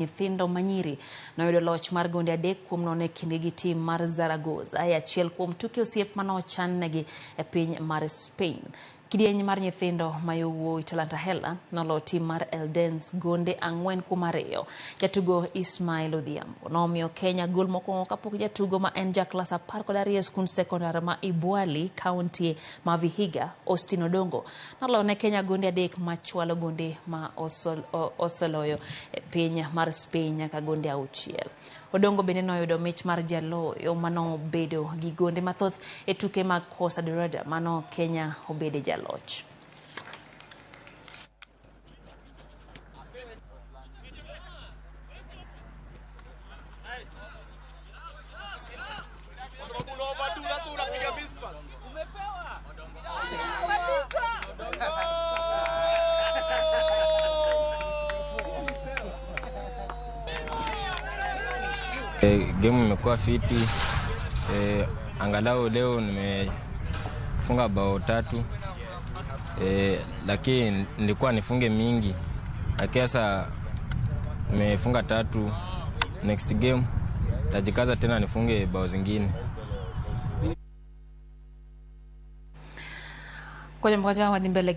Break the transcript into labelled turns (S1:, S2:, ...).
S1: Nyithindo manyiri noyudo loch mar gonde 3-0 e kindgi gi tim mar Zaragoza e achiel kuom tuke osiep manochan negi e piny mar Spain. Kidieny mar nyithindo ma yowuoyi Talanta Hela nolo tim mar Eldense gonde 4-2. Jatugo Ismail Odhiambo nomiyo Kenya gol mokwongo kapok jatugo ma en ja klas 12 e skund sekondar ma Ibwali, kaunti ma Vihiga, Austin Odongo noloyo ne Kenya gonde 3 machwalo gonde ma oseloyo e piny mar Spain nyaka gonde 6. Odongo bende noyudo mich mar jaloyo manobedo gi gonde mathoth e tuke mag Costa Dorada mano Kenya obede jaloch.
S2: Game imekuwa fiti. Angalau leo nimefunga bao 3. Lakini nilikuwa nifunge mingi. Lakini sasa nimefunga 3. Next game tajikaza tena nifunge bao zingine.
S1: Kwenye mmoja wa mbele.